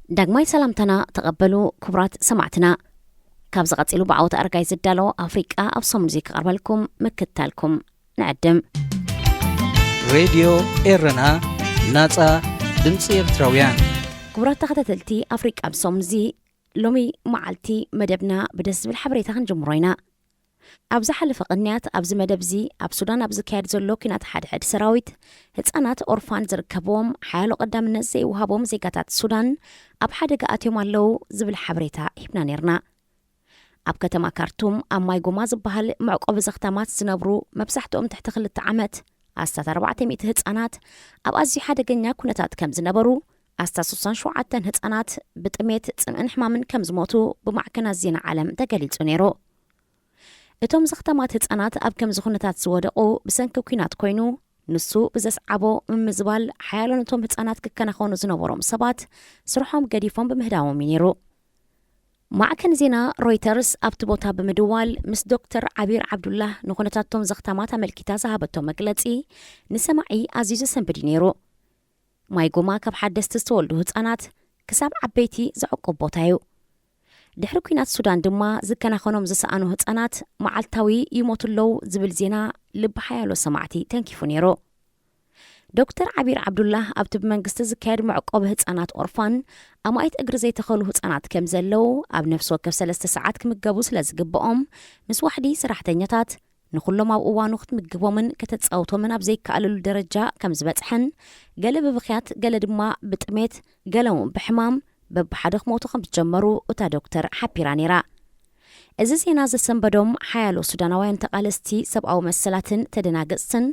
ዳግማይ ሰላምታና ተቐበሉ ክቡራት ሰማዕትና። ካብዚ ቀጺሉ ብዓወት ኣረጋይ ዝዳሎ ኣፍሪቃ ኣብ ሰሙን እዚ ክቐርበልኩም ምክታልኩም ንዕድም። ሬድዮ ኤረና፣ ናጻ ድምጺ ኤርትራውያን። ክቡራት ተኸታተልቲ ኣፍሪቃ ኣብ ሰሙን እዚ፣ ሎሚ መዓልቲ መደብና ብደስ ዝብል ሓበሬታ ክንጅምሮ ኢና። ኣብ ዝሓለፈ ቅንያት ኣብዚ መደብ እዚ ኣብ ሱዳን ኣብ ዝካየድ ዘሎ ኲናት ሓድሕድ ሰራዊት፣ ህጻናት ኦርፋን ዝርከብዎም ሓያሎ ቀዳምነት ዘይወሃቦም ዜጋታት ሱዳን ኣብ ሓደጋ ኣትዮም ኣለዉ ዝብል ሓበሬታ ሂብና ነይርና። ኣብ ከተማ ካርቱም ኣብ ማይ ጎማ ዝበሃል መዕቆቢ ዘኽታማት ዝነብሩ መብዛሕትኦም ትሕቲ ክልተ ዓመት ኣስታት ኣርባዕተ ሚእቲ ህጻናት ኣብ ኣዝዩ ሓደገኛ ኩነታት ከም ዝነበሩ፣ ኣስታት ስሳን ሸውዓተን ህጻናት ብጥሜት፣ ጽምእን ሕማምን ከም ዝሞቱ ብማዕከናት ዜና ዓለም ተገሊጹ ነይሩ። እቶም ዘኽታማት ህጻናት ኣብ ከምዚ ኩነታት ዝወደቑ ብሰንኪ ኲናት ኮይኑ፣ ንሱ ብዘስዓቦ ምምዝባል ሓያሎ ነቶም ህጻናት ክከናኸኑ ዝነበሮም ሰባት ስርሖም ገዲፎም ብምህዳሞም እዩ ነይሩ። ማዕከን ዜና ሮይተርስ ኣብቲ ቦታ ብምድዋል ምስ ዶክተር ዓቢር ዓብዱላህ ንኹነታቶም ዘኽታማት ኣመልኪታ ዝሃበቶ መግለጺ ንሰማዒ ኣዝዩ ዘሰንብድ እዩ ነይሩ። ማይ ጎማ ካብ ሓደስቲ ዝተወልዱ ህጻናት ክሳብ ዓበይቲ ዘዕቁብ ቦታ እዩ። ድሕሪ ኲናት ሱዳን ድማ ዝከናኸኖም ዝሰኣኑ ህጻናት መዓልታዊ ይሞቱ ኣለዉ ዝብል ዜና ልቢ ሓያሎ ሰማዕቲ ተንኪፉ ነይሩ። ዶክተር ዓቢር ዓብዱላህ ኣብቲ ብመንግስቲ ዝካየድ መዕቆቢ ህጻናት ኦርፋን ኣማኢት እግሪ ዘይተኸሉ ህጻናት ከም ዘለዉ፣ ኣብ ነፍሲ ወከፍ ሰለስተ ሰዓት ክምገቡ ስለ ዝግብኦም፣ ምስ ዋሕዲ ሰራሕተኛታት ንኹሎም ኣብ እዋኑ ክትምግቦምን ከተጻውቶምን ኣብ ዘይከኣለሉ ደረጃ ከም ዝበጽሐን፣ ገለ ብብኽያት፣ ገለ ድማ ብጥሜት፣ ገለውን ብሕማም በብሓደ ክሞቱ ከም ዝጀመሩ እታ ዶክተር ሓቢራ ነይራ። እዚ ዜና ዘሰንበዶም ሓያሎ ሱዳናውያን ተቓለስቲ ሰብኣዊ መሰላትን ተደናገጽትን፣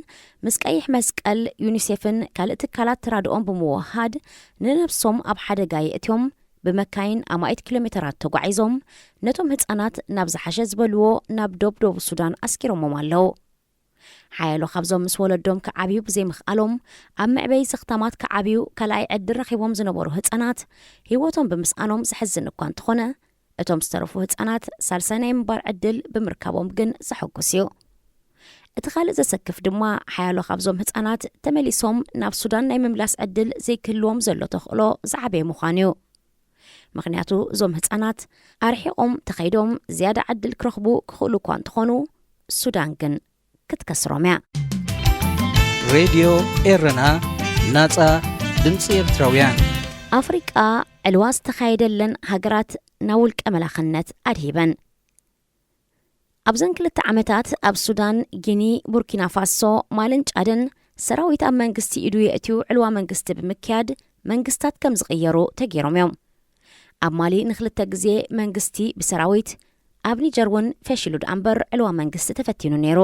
ምስ ቀይሕ መስቀል፣ ዩኒሴፍን ካልእ ትካላት ተራድኦን ብምውህሃድ፣ ንነብሶም ኣብ ሓደጋ የእትዮም፣ ብመካይን ኣማኢት ኪሎ ሜተራት ተጓዒዞም፣ ነቶም ህጻናት ናብ ዝሓሸ ዝበልዎ ናብ ዶብ ደቡብ ሱዳን ኣስኪሮሞም ኣለዉ። ሓያሎ ካብዞም ምስ ወለዶም ክዓብዩ ብዘይምኽኣሎም፣ ኣብ መዕበዪ ዘኽታማት ክዓብዩ ካልኣይ ዕድል ረኺቦም ዝነበሩ ህጻናት፣ ህይወቶም ብምስኣኖም ዘሕዝን እኳ እንተኾነ፣ እቶም ዝተረፉ ህጻናት ሳልሳይ ናይ ምንባር ዕድል ብምርካቦም ግን ዘሐጉስ እዩ። እቲ ካልእ ዘሰክፍ ድማ፣ ሓያሎ ካብዞም ህጻናት ተመሊሶም ናብ ሱዳን ናይ ምምላስ ዕድል ዘይክህልዎም ዘሎ ተኽእሎ ዝዓበየ ምዃኑ እዩ። ምኽንያቱ፣ እዞም ህጻናት ኣርሒቖም ተኸይዶም ዝያዳ ዕድል ክረኽቡ ክኽእሉ እኳ እንተኾኑ፣ ሱዳን ግን ክትከስሮም እያ። ሬድዮ ኤረና፣ ናጻ ድምጺ ኤርትራውያን። ኣፍሪቃ ዕልዋ ዝተኻየደለን ሃገራት ናብ ውልቀ መላኽነት ኣድሂበን። ኣብዘን ክልተ ዓመታት ኣብ ሱዳን፣ ጊኒ፣ ቡርኪና ፋሶ፣ ማልን ጫድን ሰራዊት ኣብ መንግስቲ ኢዱ የእትዩ ዕልዋ መንግስቲ ብምክያድ መንግስታት ከም ዝቕየሩ ተገይሮም እዮም። ኣብ ማሊ ንክልተ ግዜ መንግስቲ ብሰራዊት፣ ኣብ ኒጀር እውን ፈሺሉ ደኣ እምበር ዕልዋ መንግስቲ ተፈቲኑ ነይሩ።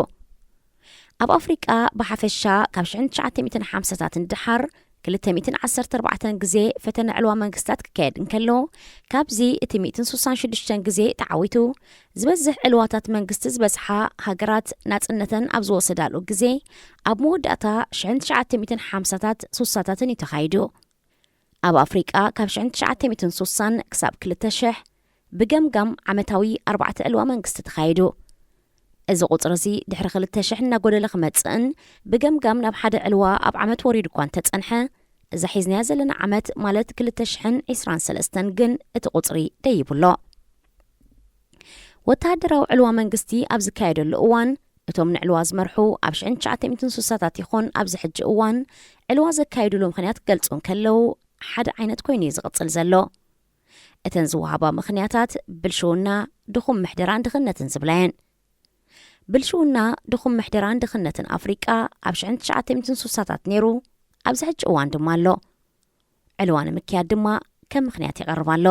ኣብ ኣፍሪቃ ብሓፈሻ ካብ ሽሕን ትሽዓተ ሚእትን ሓምሳታት ንደሓር ክልተ ሚእትን ዓሰርተ ኣርባዕተን ግዜ ፈተነ ዕልዋ መንግስታት ክካየድ እንከሎ፣ ካብዚ እቲ ሚእትን ስሳን ሽዱሽተን ግዜ ተዓዊቱ፣ ዝበዝሕ ዕልዋታት መንግስቲ ዝበዝሓ ሃገራት ናጽነተን ኣብ ዝወሰዳሉ ግዜ፣ ኣብ መወዳእታ ሽሕን ትሽዓተ ሚእትን ሓምሳታት ስሳታትን እዩ ተኻይዱ። ኣብ ኣፍሪቃ ካብ ሽሕን ትሽዓተ ሚእትን ስሳን ክሳብ ክልተ ሽሕ ብገምጋም ዓመታዊ ኣርባዕተ ዕልዋ መንግስቲ ተኻይዱ። እዚ ቁጽሪ እዚ ድሕሪ ክልተ ሽሕ እናጎደለ ክመጽእን ብገምጋም ናብ ሓደ ዕልዋ ኣብ ዓመት ወሪዱ እኳ እንተጸንሐ፣ እዛ ሒዝናያ ዘለና ዓመት ማለት ክልተ ሽሕን ዕስራን ሰለስተን ግን እቲ ቁጽሪ ደይቡ ኣሎ። ወተሃደራዊ ዕልዋ መንግስቲ ኣብ ዝካየደሉ እዋን፣ እቶም ንዕልዋ ዝመርሑ ኣብ ሽሕን ትሽዓተ ሚእትን ስሳታት ይኹን ኣብዚ ሕጂ እዋን ዕልዋ ዘካየዱሉ ምኽንያት ክገልጹ እንከለዉ፣ ሓደ ዓይነት ኮይኑ እዩ ዝቕጽል ዘሎ። እተን ዝወሃባ ምኽንያታት ብልሽውና፣ ድኹም ምሕደራን ድኽነትን ዝብላ እየን። ብልሽውና፣ ድኹም ምሕደራን ድኽነትን ኣፍሪቃ ኣብ ሽሕን ትሽዓተ ሚእትን ስሳታት ነይሩ፣ ኣብዚ ሕጂ እዋን ድማ ኣሎ። ዕልዋ ንምክያድ ድማ ከም ምኽንያት ይቐርብ ኣሎ።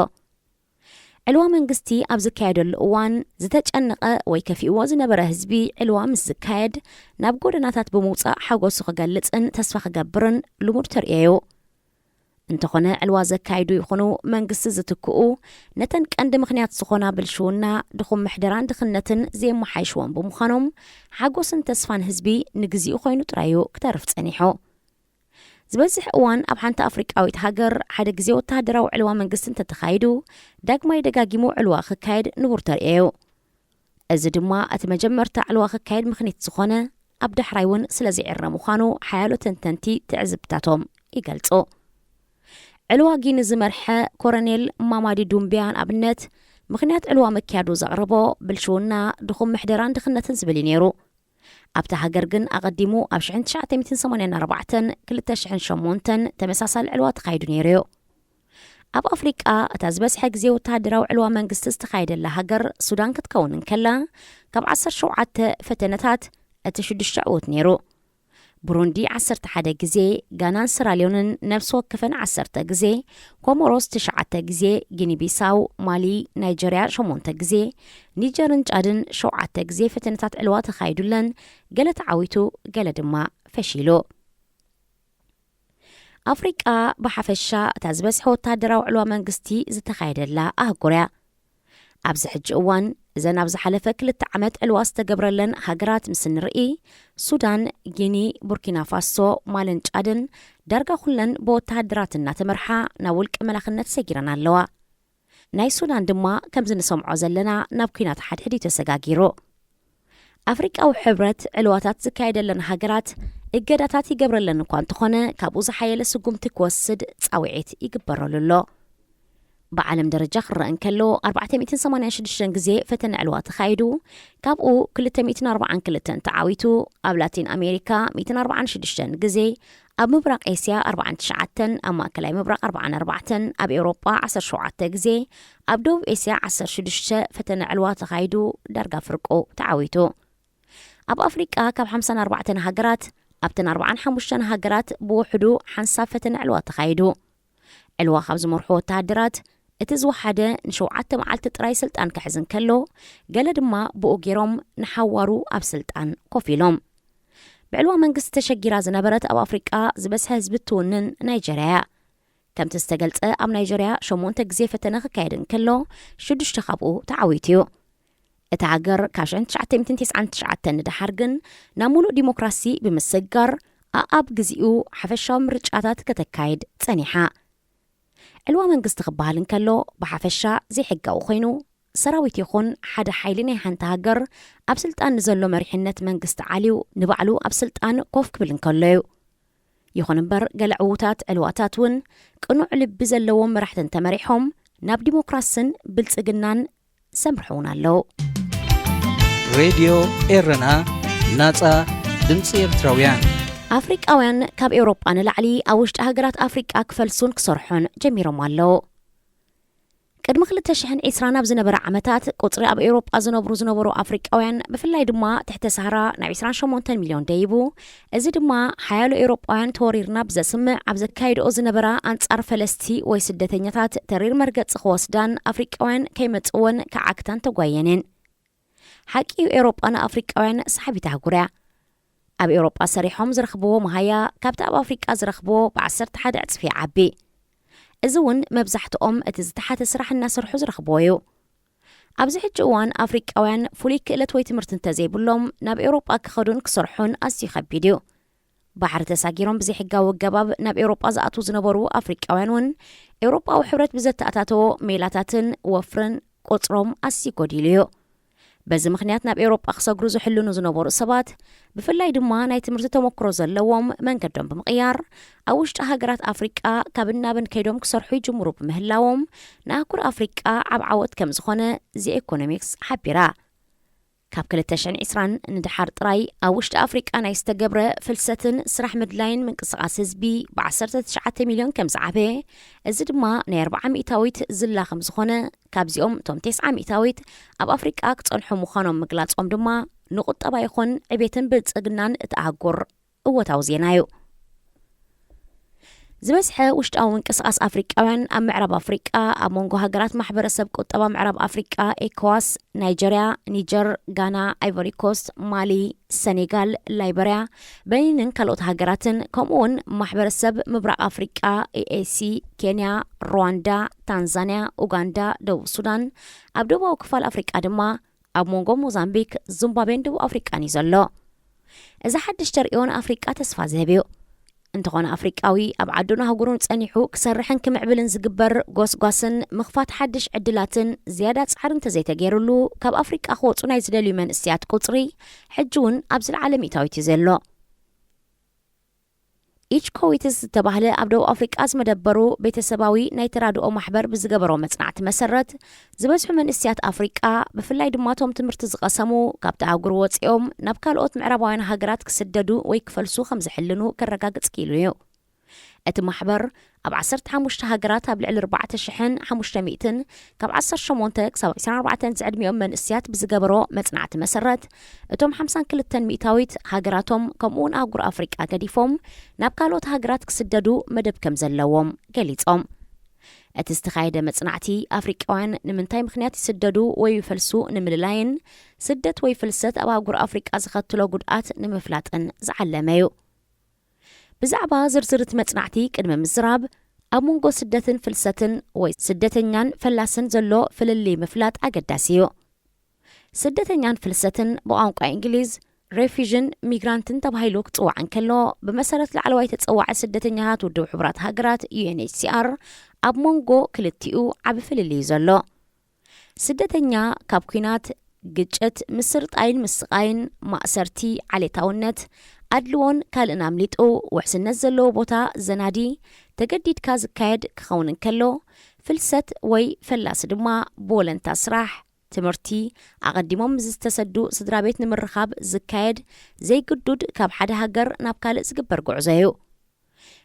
ዕልዋ መንግስቲ ኣብ ዝካየደሉ እዋን ዝተጨነቐ ወይ ከፊእዎ ዝነበረ ህዝቢ ዕልዋ ምስ ዝካየድ ናብ ጎደናታት ብምውጻእ ሓጎሱ ክገልጽን ተስፋ ክገብርን ልሙድ ተርእዮ እዩ። እንተኾነ ዕልዋ ዘካይዱ ይኹኑ መንግስቲ ዝትክኡ ነተን ቀንዲ ምኽንያት ዝኾና ብልሽውና፣ ድኹም ምሕደራን ድኽነትን ዘየመሓይሽዎም ብምዃኖም ሓጎስን ተስፋን ህዝቢ ንግዚኡ ኮይኑ ጥራይ እዩ ክተርፍ ጸኒሑ። ዝበዝሕ እዋን ኣብ ሓንቲ ኣፍሪቃዊት ሃገር ሓደ ግዜ ወተሃደራዊ ዕልዋ መንግስቲ እንተተኻይዱ፣ ዳግማይ ደጋጊሙ ዕልዋ ክካየድ ንቡር ተርእዮ እዩ። እዚ ድማ እቲ መጀመርታ ዕልዋ ክካየድ ምኽኒት ዝኾነ፣ ኣብ ዳሕራይ እውን ስለ ዝዕረ ምዃኑ ሓያሎ ተንተንቲ ትዕዝብታቶም ይገልጹ። ዕልዋ ጊኒ ዝመርሐ ኮረኔል ማማዲ ዱምቢያ ንኣብነት፣ ምኽንያት ዕልዋ ምክያዱ ዘቕረቦ ብልሽውና፣ ድኹም ምሕደራን ድኽነትን ዝብል እዩ ነይሩ። ኣብታ ሃገር ግን ኣቐዲሙ ኣብ ሽሕን ትሽዓተ ሚእትን ሰማንያን ኣርባዕተን ክልተ ሽሕን ሸሞንተን ተመሳሳሊ ዕልዋ ተኻይዱ ነይሩ እዩ። ኣብ ኣፍሪቃ እታ ዝበዝሐ ግዜ ወተሃደራዊ ዕልዋ መንግስቲ ዝተኻየደላ ሃገር ሱዳን ክትከውን እንከላ፣ ካብ ዓሰርተ ሸውዓተ ፈተነታት እቲ ሽዱሽተ ዕዉት ነይሩ። ብሩንዲ ዓሰርተ ሓደ ግዜ፣ ጋናን ሰራልዮንን ነፍሲ ወከፈን ዓሰርተ ግዜ፣ ኮሞሮስ ትሽዓተ ግዜ፣ ጊኒ ቢሳው፣ ማሊ፣ ናይጀርያ ሸሞንተ ግዜ፣ ኒጀርን ጫድን ሸውዓተ ግዜ ፈተነታት ዕልዋ ተኻይዱለን፣ ገለ ተዓዊቱ፣ ገለ ድማ ፈሺሉ። ኣፍሪቃ ብሓፈሻ እታ ዝበዝሐ ወተሃደራዊ ዕልዋ መንግስቲ ዝተኻየደላ ኣህጉር እያ። ኣብዚ ሕጂ እዋን፣ እዘን ኣብ ዝሓለፈ ክልተ ዓመት ዕልዋ ዝተገብረለን ሃገራት ምስ ንርኢ፣ ሱዳን፣ ጊኒ፣ ቡርኪና ፋሶ፣ ማልን ጫድን ዳርጋ ኩለን ብወተሃደራት እናተመርሓ ናብ ውልቀ መላኽነት ሰጊረን ኣለዋ። ናይ ሱዳን ድማ ከምዚ ንሰምዖ ዘለና ናብ ኲናት ሓድሕድ እዩ ተሰጋጊሩ። ኣፍሪቃዊ ሕብረት ዕልዋታት ዝካየደለን ሃገራት እገዳታት ይገብረለን እኳ እንተኾነ፣ ካብኡ ዝሓየለ ስጉምቲ ክወስድ ጻውዒት ይግበረሉ ኣሎ። ብዓለም ደረጃ ክረአ እንከሎ፣ ኣርባዕተ ሚእትን ሰማንያን ሽዱሽተን ግዜ ፈተነ ዕልዋ ተኻይዱ፣ ካብኡ ክልተ ሚእትን ኣርባዓን ክልተን ተዓዊቱ፣ ኣብ ላቲን ኣሜሪካ ሚእትን ኣርባዓን ሽዱሽተን ግዜ፣ ኣብ ምብራቕ ኤስያ ኣርባዓን ትሽዓተን፣ ኣብ ማእከላይ ምብራቕ ኣርባዓን ኣርባዕተን፣ ኣብ ኤውሮጳ ዓሰርተ ሸውዓተ ግዜ፣ ኣብ ደቡብ ኤስያ ዓሰርተ ሽዱሽተ ፈተነ ዕልዋ ተኻይዱ፣ ዳርጋ ፍርቁ ተዓዊቱ። ኣብ ኣፍሪቃ ካብ ሓምሳን ኣርባዕተን ሃገራት፣ ኣብተን ኣርባዓን ሓሙሽተን ሃገራት ብውሕዱ ሓንሳብ ፈተነ ዕልዋ ተኻይዱ። ዕልዋ ካብ ዝመርሑ ወተሃደራት እቲ ዝወሓደ ንሸውዓተ መዓልቲ ጥራይ ስልጣን ክሕዝ እንከሎ፣ ገለ ድማ ብኡ ገይሮም ንሓዋሩ ኣብ ስልጣን ኮፍ ኢሎም። ብዕልዋ መንግስቲ ተሸጊራ ዝነበረት ኣብ ኣፍሪቃ ዝበዝሐ ህዝቢ እትውንን ናይጀርያ እያ። ከምቲ ዝተገልጸ፣ ኣብ ናይጀርያ ሸሞንተ ግዜ ፈተነ ክካየድ እንከሎ፣ ሽዱሽተ ካብኡ ተዓዊቱ እዩ። እታ ሃገር ካብ ሽሕን ትሽዓተ ሚእትን ተስዓን ትሽዓተን ንደሓር ግን ናብ ሙሉእ ዲሞክራሲ ብምስግጋር፣ ኣኣብ ግዚኡ ሓፈሻዊ ምርጫታት ከተካይድ ጸኒሓ። ዕልዋ መንግስቲ ክበሃል እንከሎ፣ ብሓፈሻ ዘይሕጋዊ ኮይኑ፣ ሰራዊት ይኹን ሓደ ሓይሊ ናይ ሓንቲ ሃገር ኣብ ስልጣን ንዘሎ መሪሕነት መንግስቲ ዓልዩ ንባዕሉ ኣብ ስልጣን ኮፍ ክብል እንከሎ እዩ። ይኹን እምበር፣ ገለ ዕዉታት ዕልዋታት እውን ቅኑዕ ልቢ ዘለዎም መራሕቲ እንተመሪሖም፣ ናብ ዲሞክራስን ብልጽግናን ዘምርሑ እውን ኣለዉ። ሬድዮ ኤረና፣ ናጻ ድምጺ ኤርትራውያን። ኣፍሪቃውያን ካብ ኤውሮጳ ንላዕሊ ኣብ ውሽጢ ሃገራት ኣፍሪቃ ክፈልሱን ክሰርሑን ጀሚሮም ኣለዉ። ቅድሚ ክልተ ሽሕን ዕስራን ኣብ ዝነበረ ዓመታት፣ ቁጽሪ ኣብ ኤውሮጳ ዝነብሩ ዝነበሩ ኣፍሪቃውያን፣ ብፍላይ ድማ ትሕተ ሳህራ፣ ናብ ዕስራን ሸሞንተን ሚልዮን ደይቡ። እዚ ድማ፣ ሓያሎ ኤውሮጳውያን ተወሪርና ብዘስምዕ ኣብ ዘካይድኦ ዝነበራ ኣንጻር ፈለስቲ ወይ ስደተኛታት ተሪር መርገጺ ክወስዳን ኣፍሪቃውያን ከይመጽወን ክዓግታን ተጓየን እየን። ሓቂ እዩ፣ ኤውሮጳ ንኣፍሪቃውያን ሰሓቢት ኣህጉር እያ። ኣብ ኤውሮጳ ሰሪሖም ዝረኽብዎ መሃያ ካብቲ ኣብ ኣፍሪቃ ዝረኽብዎ ብዓሰርተ ሓደ ዕጽፊ ይዓቢ። እዚ እውን መብዛሕትኦም እቲ ዝተሓተ ስራሕ እናሰርሑ ዝረኽብዎ እዩ። ኣብዚ ሕጂ እዋን ኣፍሪቃውያን ፍሉይ ክእለት ወይ ትምህርቲ እንተዘይብሎም ናብ ኤውሮጳ ክኸዱን ክሰርሑን ኣዝዩ ከቢድ እዩ። ባሕሪ ተሳጊሮም ብዘይሕጋዊ ኣገባብ ናብ ኤውሮጳ ዝኣትዉ ዝነበሩ ኣፍሪቃውያን እውን ኤውሮጳዊ ሕብረት ብዘተኣታተዎ ሜላታትን ወፍርን ቁጽሮም ኣዝዩ ጎዲሉ እዩ። በዚ ምኽንያት ናብ ኤውሮጳ ክሰግሩ ዝሕልኑ ዝነበሩ ሰባት፣ ብፍላይ ድማ ናይ ትምህርቲ ተመክሮ ዘለዎም፣ መንገዶም ብምቕያር ኣብ ውሽጢ ሃገራት ኣፍሪቃ ካብን ናብን ከይዶም ክሰርሑ ይጅምሩ ብምህላዎም፣ ንኣህጉር ኣፍሪቃ ዓብ ዓወት ከም ዝኾነ ዚ ኢኮኖሚክስ ሓቢራ። ካብ ክልተ ሽሕን ዕስራን ንደሓር ጥራይ ኣብ ውሽጢ ኣፍሪቃ ናይ ዝተገብረ ፍልሰትን ስራሕ ምድላይን ምንቅስቓስ ህዝቢ ብ ዓሰርተ ትሽዓተ ሚልዮን ከም ዝዓበየ፣ እዚ ድማ ናይ ኣርብዓ ሚእታዊት ዝላ ከም ዝኾነ፣ ካብዚኦም እቶም ተስዓ ሚእታዊት ኣብ ኣፍሪቃ ክጸንሑ ምዃኖም ምግላጾም ድማ ንቁጠባ ይኹን ዕቤትን ብልጽግናን እቲ ኣህጉር እወታዊ ዜና እዩ። ዝበዝሐ ውሽጣዊ ምንቅስቓስ ኣፍሪቃውያን ኣብ ምዕራብ ኣፍሪቃ፣ ኣብ መንጎ ሃገራት ማሕበረሰብ ቁጠባ ምዕራብ ኣፍሪቃ፣ ኤኮዋስ፣ ናይጀርያ፣ ኒጀር፣ ጋና፣ ኣይቮሪ ኮስት፣ ማሊ፣ ሰኔጋል፣ ላይበርያ፣ በኒንን ካልኦት ሃገራትን፣ ከምኡ እውን ማሕበረሰብ ምብራቕ ኣፍሪቃ፣ ኤኤሲ፣ ኬንያ፣ ሩዋንዳ፣ ታንዛንያ፣ ኡጋንዳ፣ ደቡብ ሱዳን፣ ኣብ ደቡባዊ ክፋል ኣፍሪቃ ድማ ኣብ መንጎ ሞዛምቢክ፣ ዚምባብዌን ደቡብ ኣፍሪቃን እዩ ዘሎ። እዚ ሓድሽ ተርእዮ ንኣፍሪቃ ተስፋ ዝህብ እዩ። እንተኾነ ኣፍሪቃዊ ኣብ ዓዱን ኣህጉሩን ጸኒሑ ክሰርሕን ክምዕብልን ዝግበር ጎስጓስን ምኽፋት ሓድሽ ዕድላትን ዝያዳ ጻዕሪ እንተዘይተገይሩሉ፣ ካብ ኣፍሪቃ ክወጹ ናይ ዝደልዩ መንእሰያት ቁጽሪ ሕጂ እውን ኣብ ዝለዓለ ሚእታዊት እዩ ዘሎ። ኢች ኮዊትስ ዝተባህለ ኣብ ደቡብ ኣፍሪቃ ዝመደበሩ ቤተሰባዊ ናይ ተራድኦ ማሕበር ብዝገበሮ መጽናዕቲ መሰረት፣ ዝበዝሑ መንእስያት ኣፍሪቃ፣ ብፍላይ ድማ እቶም ትምህርቲ ዝቐሰሙ፣ ካብቲ ኣህጉር ወጺኦም ናብ ካልኦት ምዕራባውያን ሃገራት ክስደዱ ወይ ክፈልሱ ከም ዝሕልኑ ከረጋግጽ ክኢሉ እዩ። እቲ ማሕበር ኣብ ዓሰርተ ሓሙሽተ ሃገራት ኣብ ልዕሊ ኣርባዕተ ሽሕን ሓሙሽተ ሚእትን ካብ ዓሰርተ ሸሞንተ ክሳብ ዕስራን ኣርባዕተን ዝዕድሚኦም መንእስያት ብዝገበሮ መጽናዕቲ መሰረት፣ እቶም ሓምሳን ክልተን ሚእታዊት ሃገራቶም ከምኡውን ኣህጉር ኣፍሪቃ ገዲፎም ናብ ካልኦት ሃገራት ክስደዱ መደብ ከም ዘለዎም ገሊጾም። እቲ ዝተኻየደ መጽናዕቲ ኣፍሪቃውያን ንምንታይ ምኽንያት ይስደዱ ወይ ይፈልሱ ንምልላይን ስደት ወይ ፍልሰት ኣብ ኣህጉር ኣፍሪቃ ዘኸትሎ ጉድኣት ንምፍላጥን ዝዓለመ እዩ። ብዛዕባ ዝርዝር እቲ መጽናዕቲ ቅድሚ ምዝራብ፣ ኣብ መንጎ ስደትን ፍልሰትን ወይ ስደተኛን ፈላስን ዘሎ ፍልልይ ምፍላጥ ኣገዳሲ እዩ። ስደተኛን ፍልሰትን ብቋንቋ እንግሊዝ ሬፊዥን ሚግራንትን ተባሂሉ ክጽዋዕ እንከሎ፣ ብመሰረት ላዕለዋይ ተጸዋዒ ስደተኛታት ውድብ ሕቡራት ሃገራት ዩ ኤን ኤች ሲ ኣር፣ ኣብ መንጎ ክልቲኡ ዓቢ ፍልልይ እዩ ዘሎ። ስደተኛ ካብ ኲናት፣ ግጭት፣ ምስርጣይን ምስቓይን፣ ማእሰርቲ፣ ዓሌታውነት፣ ኣድልዎን ካልእን ኣምሊጡ ውሕስነት ዘለዎ ቦታ ዘናዲ፣ ተገዲድካ ዝካየድ ክኸውን እንከሎ፣ ፍልሰት ወይ ፈላሲ ድማ ብወለንታ ስራሕ፣ ትምህርቲ፣ ኣቐዲሞም ምስ ዝተሰዱ ስድራ ቤት ንምርኻብ ዝካየድ ዘይግዱድ ካብ ሓደ ሃገር ናብ ካልእ ዝግበር ጉዕዞ እዩ።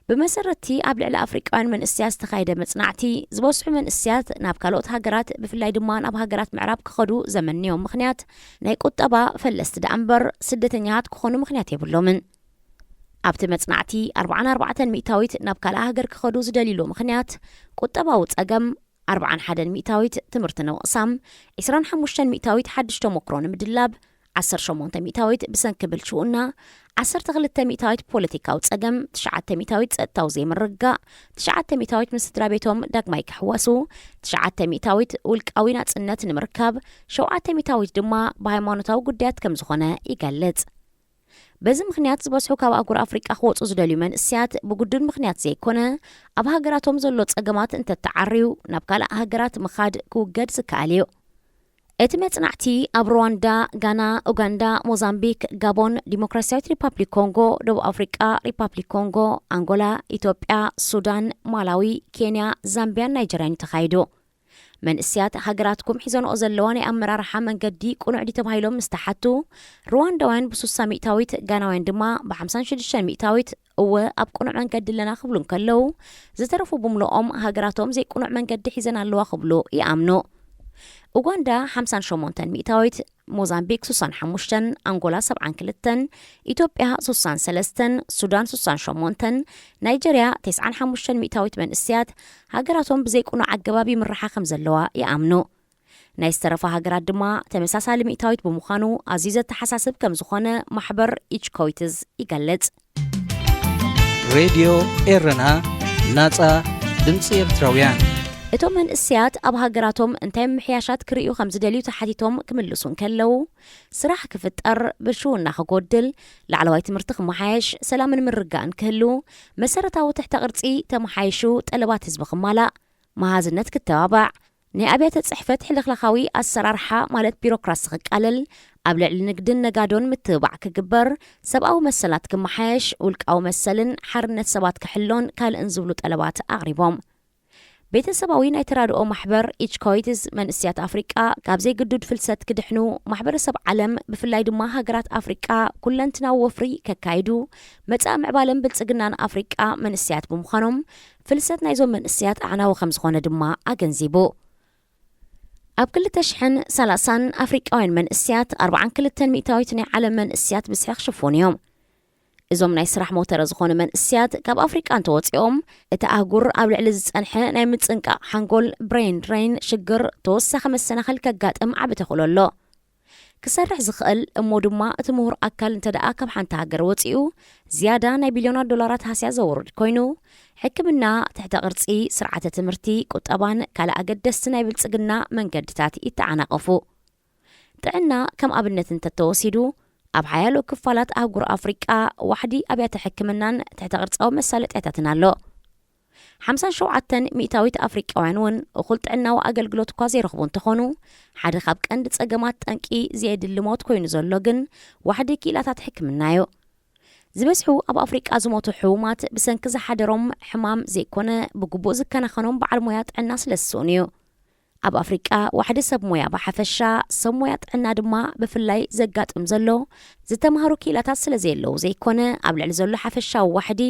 ብመሰረትቲ ኣብ ልዕሊ ኣፍሪቃውያን መንእስያት ዝተኻየደ መጽናዕቲ፣ ዝበዝሑ መንእስያት ናብ ካልኦት ሃገራት፣ ብፍላይ ድማ ናብ ሃገራት ምዕራብ ክኸዱ ዘመንዮም ምኽንያት ናይ ቁጠባ ፈለስቲ ደኣ እምበር ስደተኛታት ክኾኑ ምኽንያት የብሎምን። ኣብቲ መጽናዕቲ ኣርባዓን ኣርባዕተን ሚእታዊት ናብ ካልእ ሃገር ክኸዱ ዝደልይሉ ምኽንያት ቁጠባዊ ጸገም፣ ኣርባዓን ሓደን ሚእታዊት ትምህርቲ ንምቕሳም፣ ዕስራን ሓሙሽተን ሚእታዊት ሓድሽ ተሞክሮ ንምድላብ፣ ዓሰርተ ሸሞንተ ሚእታዊት ብሰንኪ ብልሽውና፣ ዓሰርተ ክልተ ሚእታዊት ፖለቲካዊ ጸገም፣ ትሽዓተ ሚእታዊት ጸጥታዊ ዘይምርግጋእ፣ ትሽዓተ ሚእታዊት ምስ ስድራ ቤቶም ዳግማይ ክሕወሱ፣ ትሽዓተ ሚእታዊት ውልቃዊ ናጽነት ንምርካብ፣ ሸውዓተ ሚእታዊት ድማ ብሃይማኖታዊ ጉዳያት ከም ዝኾነ ይገልጽ። በዚ ምኽንያት ዝበዝሑ ካብ ኣህጉር ኣፍሪቃ ክወጹ ዝደልዩ መንእስያት ብግዱድ ምኽንያት ዘይኮነ፣ ኣብ ሃገራቶም ዘሎ ጸገማት እንተተዓርዩ ናብ ካልእ ሃገራት ምኻድ ክውገድ ዝከኣል እዩ። እቲ መጽናዕቲ ኣብ ሩዋንዳ፣ ጋና፣ ኡጋንዳ፣ ሞዛምቢክ፣ ጋቦን፣ ዲሞክራሲያዊት ሪፓብሊክ ኮንጎ፣ ደቡብ ኣፍሪቃ፣ ሪፓብሊክ ኮንጎ፣ ኣንጎላ፣ ኢትዮጵያ፣ ሱዳን፣ ማላዊ፣ ኬንያ፣ ዛምቢያን ናይጀርያን እዩ ተኻይዱ። መንእስያት ሃገራትኩም ሒዘንኦ ዘለዋ ናይ ኣመራርሓ መንገዲ ቅኑዕ ድዩ ተባሂሎም ምስ ተሓቱ፣ ሩዋንዳውያን ብስሳ ሚእታዊት፣ ጋናውያን ድማ ብሓምሳን ሽዱሽተን ሚእታዊት እወ ኣብ ቅኑዕ መንገዲ ኣለና ክብሉ እንከለዉ፣ ዝተረፉ ብምልኦም ሃገራቶም ዘይቅኑዕ መንገዲ ሒዘን ኣለዋ ክብሉ ይኣምኑ። ኡጋንዳ ሓምሳን ሸሞንተን ሚእታዊት፣ ሞዛምቢክ ስሳን ሓሙሽተን፣ ኣንጎላ ሰብዓን ክልተን፣ ኢትዮጵያ ስሳን ሰለስተን፣ ሱዳን ስሳን ሸሞንተን፣ ናይጀርያ ተስዓን ሓሙሽተን ሚእታዊት መንእስያት ሃገራቶም ብዘይቅኑዕ ኣገባብ ይምርሓ ከም ዘለዋ ይኣምኑ። ናይ ዝተረፋ ሃገራት ድማ ተመሳሳሊ ሚእታዊት ብምዃኑ ኣዝዩ ዘተሓሳስብ ከም ዝኾነ ማሕበር ኢች ኮይትዝ ይገልጽ። ሬድዮ ኤረና፣ ናጻ ድምጺ ኤርትራውያን። እቶም መንእስያት ኣብ ሃገራቶም እንታይ ምምሕያሻት ክርእዩ ከም ዝደልዩ ተሓቲቶም ክምልሱ እንከለዉ፣ ስራሕ ክፍጠር፣ ብልሽውና ክጎድል፣ ላዕለዋይ ትምህርቲ ክመሓየሽ፣ ሰላምን ምርግጋእን ክህሉ፣ መሰረታዊ ትሕተ ቅርጺ ተመሓይሹ፣ ጠለባት ህዝቢ ክማላእ፣ መሃዝነት ክተባባዕ፣ ናይ ኣብያተ ጽሕፈት ሕልኽላኻዊ ኣሰራርሓ ማለት ቢሮክራሲ ክቃለል፣ ኣብ ልዕሊ ንግድን ነጋዶን ምትብባዕ ክግበር፣ ሰብኣዊ መሰላት ክመሓየሽ፣ ውልቃዊ መሰልን ሓርነት ሰባት ክሕሎን ካልእን ዝብሉ ጠለባት ኣቕሪቦም። ቤተሰባዊ ናይ ተራድኦ ማሕበር ኢች ኮይትስ መንእስያት ኣፍሪቃ ካብ ዘይግዱድ ፍልሰት ክድሕኑ፣ ማሕበረሰብ ዓለም ብፍላይ ድማ ሃገራት ኣፍሪቃ ኩለንትናዊ ወፍሪ ከካይዱ፣ መጻኢ ምዕባለን ብልጽግናን ኣፍሪቃ መንእስያት ብምዃኖም ፍልሰት ናይዞም መንእስያት ኣዕናዊ ከም ዝኾነ ድማ ኣገንዚቡ። ኣብ ክልተ ሽሕን ሰላሳን ኣፍሪቃውያን መንእስያት ኣርባዓን ክልተን ሚእታዊት ናይ ዓለም መንእስያት ብዝሒ ክሽፍኑ እዮም። እዞም ናይ ስራሕ ሞተረ ዝኾኑ መንእስያት ካብ ኣፍሪቃ እንተወፂኦም፣ እቲ ኣህጉር ኣብ ልዕሊ ዝፀንሐ ናይ ምፅንቃቕ ሓንጎል ብሬን ድሬን ሽግር ተወሳኺ መሰናኽል ከጋጥም ዓቢ ተኽእሎ ኣሎ። ክሰርሕ ዝኽእል እሞ ድማ እቲ ምሁር ኣካል እንተ ደኣ ካብ ሓንቲ ሃገር ወጺኡ ዝያዳ ናይ ቢልዮናት ዶላራት ሃስያ ዘውርድ ኮይኑ፣ ሕክምና፣ ትሕተ ቅርጺ፣ ስርዓተ ትምህርቲ፣ ቁጠባን ካልእ ኣገደስቲ ናይ ብልጽግና መንገድታት ይተዓናቐፉ። ጥዕና ከም ኣብነት እንተተወሲዱ፣ ኣብ ሓያሎ ክፋላት ኣህጉር ኣፍሪቃ ዋሕዲ ኣብያተ ሕክምናን ትሕተ ቅርጻዊ መሳለጥያታትን ኣሎ። ሓምሳን ሸውዓተን ሚእታዊት ኣፍሪቃውያን እውን እኹል ጥዕናዊ ኣገልግሎት እኳ ዘይረኽቡ እንተኾኑ፣ ሓደ ካብ ቀንዲ ጸገማት ጠንቂ ዘየድሊ ሞት ኮይኑ ዘሎ ግን ዋሕዲ ክኢላታት ሕክምና እዩ። ዝበዝሑ ኣብ ኣፍሪቃ ዝሞቱ ሕሙማት ብሰንኪ ዝሓደሮም ሕማም ዘይኮነ፣ ብግቡእ ዝከናኸኖም በዓል ሞያ ጥዕና ስለ ዝስእኑ እዩ። ኣብ ኣፍሪቃ ዋሕዲ ሰብ ሞያ ብሓፈሻ፣ ሰብ ሞያ ጥዕና ድማ ብፍላይ ዘጋጥም ዘሎ ዝተማህሩ ክኢላታት ስለ ዘየለዉ ዘይኮነ፣ ኣብ ልዕሊ ዘሎ ሓፈሻዊ ዋሕዲ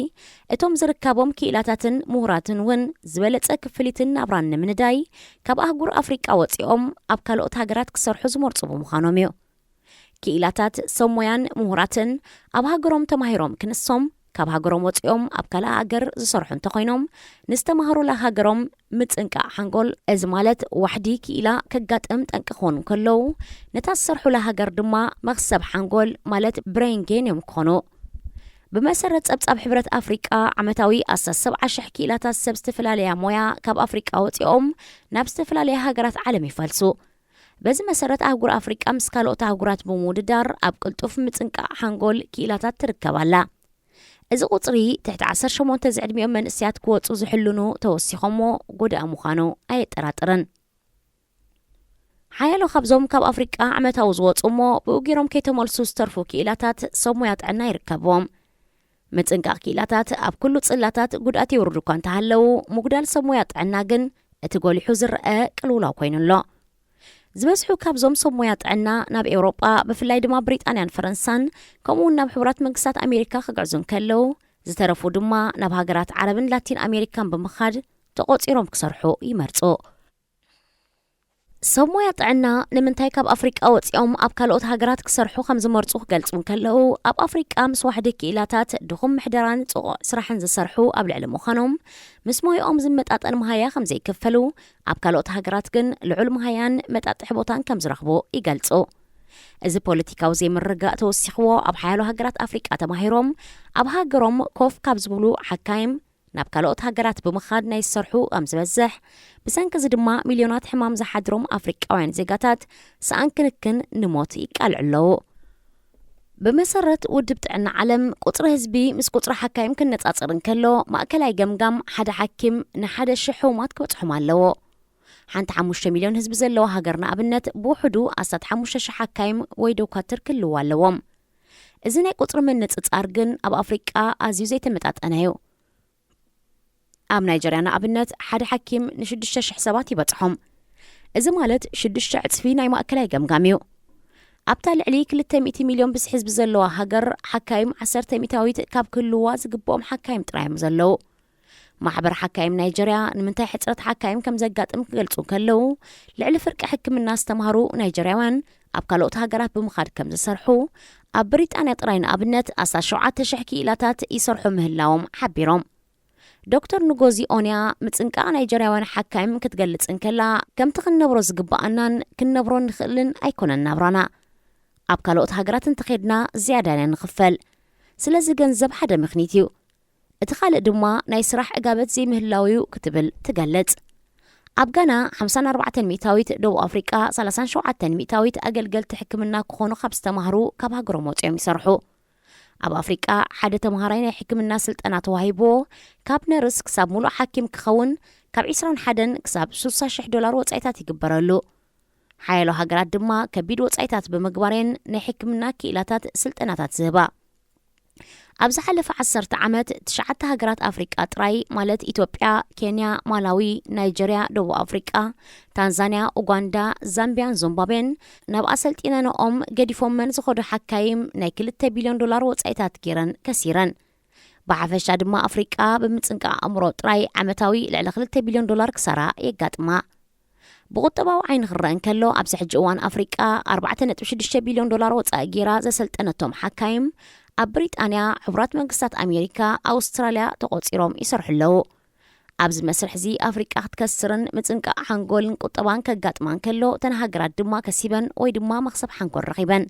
እቶም ዝርካቦም ክኢላታትን ምሁራትን እውን ዝበለጸ ክፍሊትን ናብራን ንምንዳይ ካብ ኣህጉር ኣፍሪቃ ወጺኦም ኣብ ካልኦት ሃገራት ክሰርሑ ዝመርጹ ብምዃኖም እዩ። ክኢላታት ሰብ ሞያን ምሁራትን ኣብ ሃገሮም ተማሂሮም ክንሶም፣ ካብ ሃገሮም ወጺኦም ኣብ ካልእ ሃገር ዝሰርሑ እንተኾይኖም፣ ንዝተማህሩላ ሃገሮም ምጽንቃቕ ሓንጎል፣ እዚ ማለት ዋሕዲ ክኢላ ከጋጥም ጠንቂ ክኾኑ እንከለዉ፣ ነታ ዝሰርሑላ ሃገር ድማ መኽሰብ ሓንጎል ማለት ብሬን ጌን እዮም ክኾኑ። ብመሰረት ጸብጻብ ሕብረት ኣፍሪቃ፣ ዓመታዊ ኣስታት ሰብዓ ሽሕ ክኢላታት ሰብ ዝተፈላለያ ሞያ ካብ ኣፍሪቃ ወጺኦም ናብ ዝተፈላለያ ሃገራት ዓለም ይፈልሱ። በዚ መሰረት ኣህጉር ኣፍሪቃ ምስ ካልኦት ኣህጉራት ብምውድዳር ኣብ ቅልጡፍ ምጽንቃቕ ሓንጎል ክኢላታት ትርከብ ኣላ። እዚ ቁጽሪ ትሕቲ ዓሰርተ ሸሞንተ ዝዕድሚኦም መንእሰያት ክወጹ ዝሕልኑ ተወሲኾሞ ጎዳኢ ምዃኑ ኣየጠራጥርን። ሓያሎ ካብዞም ካብ ኣፍሪቃ ዓመታዊ ዝወጹ እሞ ብኡ ገይሮም ከይተመልሱ ዝተርፉ ክኢላታት ሰብ ሞያ ጥዕና ይርከብዎም። ምጽንቃቕ ክኢላታት ኣብ ኩሉ ጽላታት ጉድኣት የውርዱ እኳ እንተሃለዉ፣ ምጉዳል ሰብ ሞያ ጥዕና ግን እቲ ጎሊሑ ዝረኣ ቅልውላው ኮይኑ ኣሎ። ዝበዝሑ ካብዞም ሰብ ሞያ ጥዕና ናብ ኤውሮጳ፣ ብፍላይ ድማ ብሪጣንያን ፈረንሳን፣ ከምኡ እውን ናብ ሕቡራት መንግስታት ኣሜሪካ ክግዕዙ እንከለዉ፣ ዝተረፉ ድማ ናብ ሃገራት ዓረብን ላቲን ኣሜሪካን ብምኻድ ተቖጺሮም ክሰርሑ ይመርጹ። ሰብ ሞያ ጥዕና ንምንታይ ካብ ኣፍሪቃ ወጺኦም ኣብ ካልኦት ሃገራት ክሰርሑ ከም ዝመርጹ ክገልጹ እንከለዉ፣ ኣብ ኣፍሪቃ ምስ ዋሕዲ ክኢላታት ድኹም ምሕደራን ጽቑቕ ስራሕን ዝሰርሑ ኣብ ልዕሊ ምዃኖም፣ ምስ ሞያኦም ዝመጣጠን መሃያ ከም ዘይክፈሉ፣ ኣብ ካልኦት ሃገራት ግን ልዑል መሃያን መጣጥሒ ቦታን ከም ዝረኽቡ ይገልጹ። እዚ ፖለቲካዊ ዘይምርግጋእ ተወሲኽዎ፣ ኣብ ሓያሎ ሃገራት ኣፍሪቃ ተማሂሮም ኣብ ሃገሮም ኮፍ ካብ ዝብሉ ሓካይም ናብ ካልኦት ሃገራት ብምኻድ ናይ ዝሰርሑ ከም ዝበዝሕ፣ ብሰንኪ እዚ ድማ ሚልዮናት ሕማም ዝሓድሮም ኣፍሪቃውያን ዜጋታት ሰኣን ክንክን ንሞት ይቃልዑ ኣለዉ። ብመሰረት ውድብ ጥዕና ዓለም፣ ቁጽሪ ህዝቢ ምስ ቁጽሪ ሓካይም ክነጻጸር እንከሎ፣ ማእከላይ ገምጋም ሓደ ሓኪም ንሓደ ሽሕ ሕሙማት ክበጽሖም ኣለዎ። ሓንቲ ሓሙሽተ ሚልዮን ህዝቢ ዘለዋ ሃገር ንኣብነት፣ ብውሕዱ ኣስታት ሓሙሽተ ሽሕ ሓካይም ወይ ዶኳትር ክህልዋ ኣለዎም። እዚ ናይ ቁጽሪ ምንጽጻር ግን ኣብ ኣፍሪቃ ኣዝዩ ዘይተመጣጠነ እዩ። ኣብ ናይጀርያ ንኣብነት፣ ሓደ ሓኪም ንሽዱሽተ ሽሕ ሰባት ይበጽሖም። እዚ ማለት ሽዱሽተ ዕጽፊ ናይ ማእከላይ ገምጋም እዩ። ኣብታ ልዕሊ ክልተ ሚእቲ ሚልዮን ብዝሒ ህዝቢ ዘለዋ ሃገር፣ ሓካይም ዓሰርተ ሚእታዊት ካብ ክህልዋ ዝግብኦም ሓካይም ጥራይ እዮም ዘለዉ። ማሕበር ሓካይም ናይጀርያ ንምንታይ ሕጽረት ሓካይም ከም ዘጋጥም ክገልጹ እንከለዉ፣ ልዕሊ ፍርቂ ሕክምና ዝተማህሩ ናይጀርያውያን ኣብ ካልኦት ሃገራት ብምኻድ ከም ዝሰርሑ፣ ኣብ ብሪጣንያ ጥራይ ንኣብነት ኣስታት ሸውዓተ ሽሕ ክኢላታት ይሰርሑ ምህላዎም ሓቢሮም። ዶክተር ንጎዚ ኦንያ ምጽንቃቕ ናይጀርያውያን ሓካይም ክትገልጽ እንከላ፣ ከምቲ ክንነብሮ ዝግብኣናን ክንነብሮ ንኽእልን ኣይኮነን ናብራና። ኣብ ካልኦት ሃገራት እንተኼድና ዝያዳ ኢና ንኽፈል። ስለዚ ገንዘብ ሓደ ምኽኒት እዩ። እቲ ካልእ ድማ ናይ ስራሕ ዕጋበት ዘይምህላው እዩ ክትብል ትገልጽ። ኣብ ጋና ሓምሳን ኣርባዕተን ሚእታዊት፣ ደቡብ ኣፍሪቃ ሰላሳን ሸውዓተን ሚእታዊት ኣገልገልቲ ሕክምና ክኾኑ ካብ ዝተማህሩ ካብ ሃገሮም ወጺኦም ይሰርሑ። ኣብ ኣፍሪቃ ሓደ ተምሃራይ ናይ ሕክምና ስልጠና ተዋሂብዎ ካብ ነርስ ክሳብ ሙሉእ ሓኪም ክኸውን ካብ ዒስራን ሓደን ክሳብ ስሳ ሽሕ ዶላር ወጻኢታት ይግበረሉ። ሓያሎ ሃገራት ድማ ከቢድ ወጻኢታት ብምግባረን ናይ ሕክምና ክኢላታት ስልጠናታት ዝህባ። ኣብ ዝሓለፈ ዓሰርተ ዓመት፣ ትሽዓተ ሃገራት ኣፍሪቃ ጥራይ፣ ማለት ኢትዮጵያ፣ ኬንያ፣ ማላዊ፣ ናይጀርያ፣ ደቡብ ኣፍሪቃ፣ ታንዛንያ፣ ኡጋንዳ፣ ዛምቢያን ዚምባብዌን፣ ናብ ኣሰልጢነንኦም ገዲፎመን ዝኸዱ ሓካይም ናይ ክልተ ቢልዮን ዶላር ወጻኢታት ገይረን ከሲረን። ብሓፈሻ ድማ ኣፍሪቃ ብምጽንቃቕ ኣእምሮ ጥራይ ዓመታዊ ልዕሊ ክልተ ቢልዮን ዶላር ክሳራ የጋጥማ። ብቁጠባዊ ዓይኒ ክረአ እንከሎ፣ ኣብዚ ሕጂ እዋን ኣፍሪቃ ኣርባዕተ ነጥቢ ሽዱሽተ ቢልዮን ዶላር ወጻኢ ገይራ ዘሰልጠነቶም ሓካይም ኣብ ብሪጣንያ፣ ሕቡራት መንግስታት ኣሜሪካ፣ ኣውስትራልያ ተቖጺሮም ይሰርሑ ኣለዉ። ኣብዚ መስርሕ እዚ ኣፍሪቃ ክትከስርን ምጽንቃቕ ሓንጎልን ቁጠባን ከጋጥማ እንከሎ፣ እተን ሃገራት ድማ ከሲበን ወይ ድማ መኽሰብ ሓንጎል ረኺበን።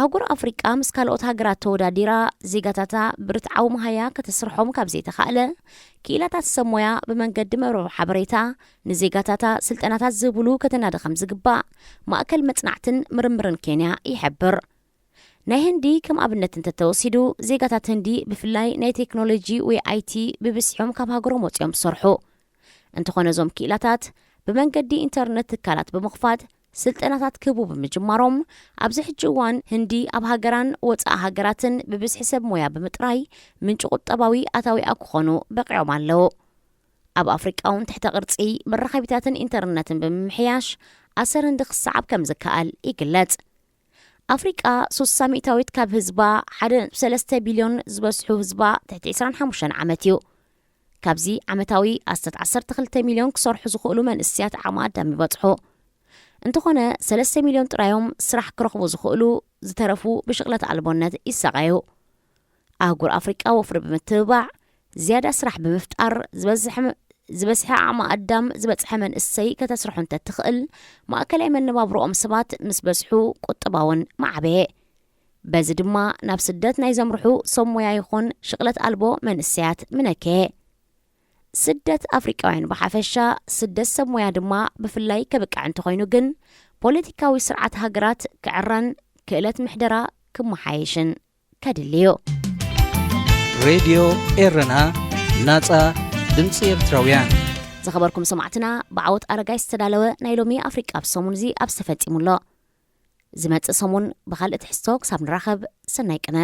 ኣህጉር ኣፍሪቃ ምስ ካልኦት ሃገራት ተወዳዲራ ዜጋታታ ብርትዓዊ መሃያ ከተስርሖም ካብ ዘይተኻእለ፣ ክኢላታት ሰብ ሞያ ብመንገዲ መርበብ ሓበሬታ ንዜጋታታ ስልጠናታት ዝህብሉ ከተናዲ ከም ዝግባእ ማእከል መጽናዕትን ምርምርን ኬንያ ይሕብር። ናይ ህንዲ ከም ኣብነት እንተተወሲዱ፣ ዜጋታት ህንዲ ብፍላይ ናይ ቴክኖሎጂ ወይ ኣይቲ ብብዝሒ እዮም ካብ ሃገሮም ወጺኦም ዝሰርሑ። እንተኾነ፣ እዞም ክኢላታት ብመንገዲ ኢንተርነት ትካላት ብምኽፋት ስልጠናታት ክህቡ ብምጅማሮም፣ ኣብዚ ሕጂ እዋን ህንዲ ኣብ ሃገራን ወጻኢ ሃገራትን ብብዝሒ ሰብ ሞያ ብምጥራይ ምንጪ ቁጠባዊ ኣታዊኣ ክኾኑ በቂዖም ኣለዉ። ኣብ ኣፍሪቃ እውን ትሕተ ቅርጺ መራኸቢታትን ኢንተርነትን ብምምሕያሽ ኣሰር ህንዲ ክሰዓብ ከም ዝከኣል ይግለጽ። ኣፍሪቃ ሱሳ ሚእታዊት ካብ ህዝባ፣ ሓደ ነጥቢ ሰለስተ ቢልዮን ዝበዝሑ ህዝባ ትሕቲ ዕስራን ሓሙሽተን ዓመት እዩ። ካብዚ ዓመታዊ ኣስታት ዓሰርተ ክልተ ሚልዮን ክሰርሑ ዝኽእሉ መንእስያት ዓቕሚ ኣዳም ይበጽሑ። እንተኾነ ሰለስተ ሚልዮን ጥራዮም ስራሕ ክረኽቡ ዝኽእሉ፣ ዝተረፉ ብሽቕለት ኣልቦነት ይሳቐዩ። ኣህጉር ኣፍሪቃ ወፍሪ ብምትብባዕ፣ ዝያዳ ስራሕ ብምፍጣር፣ ዝበዝሐ ዝበዝሐ ዓቕሚ ኣዳም ዝበጽሐ መንእሰይ ከተስርሑ እንተትኽእል፣ ማእከላይ መነባብሮኦም ሰባት ምስ በዝሑ ቁጠባውን ማዕበየ። በዚ ድማ ናብ ስደት ናይ ዘምርሑ ሰብ ሞያ ይኹን ሽቕለት ኣልቦ መንእሰያት ምነከየ። ስደት ኣፍሪቃውያን ብሓፈሻ፣ ስደት ሰብ ሞያ ድማ ብፍላይ ከብቅዕ እንተኾይኑ ግን፣ ፖለቲካዊ ስርዓት ሃገራት ክዕረን ክእለት ምሕደራ ክመሓየሽን ከድሊ እዩ። ሬድዮ ኤረና፣ ናጻ ድምጺ ኤርትራውያን። ዝኸበርኩም ሰማዕትና፣ ብዓወት ኣረጋይ ዝተዳለወ ናይ ሎሚ ኣፍሪቃ ኣብ ሰሙን እዚ ኣብዚ ተፈጺሙ ኣሎ። ዝመጽእ ሰሙን ብኻልእ ትሕዝቶ ክሳብ ንራኸብ፣ ሰናይ ቅነ።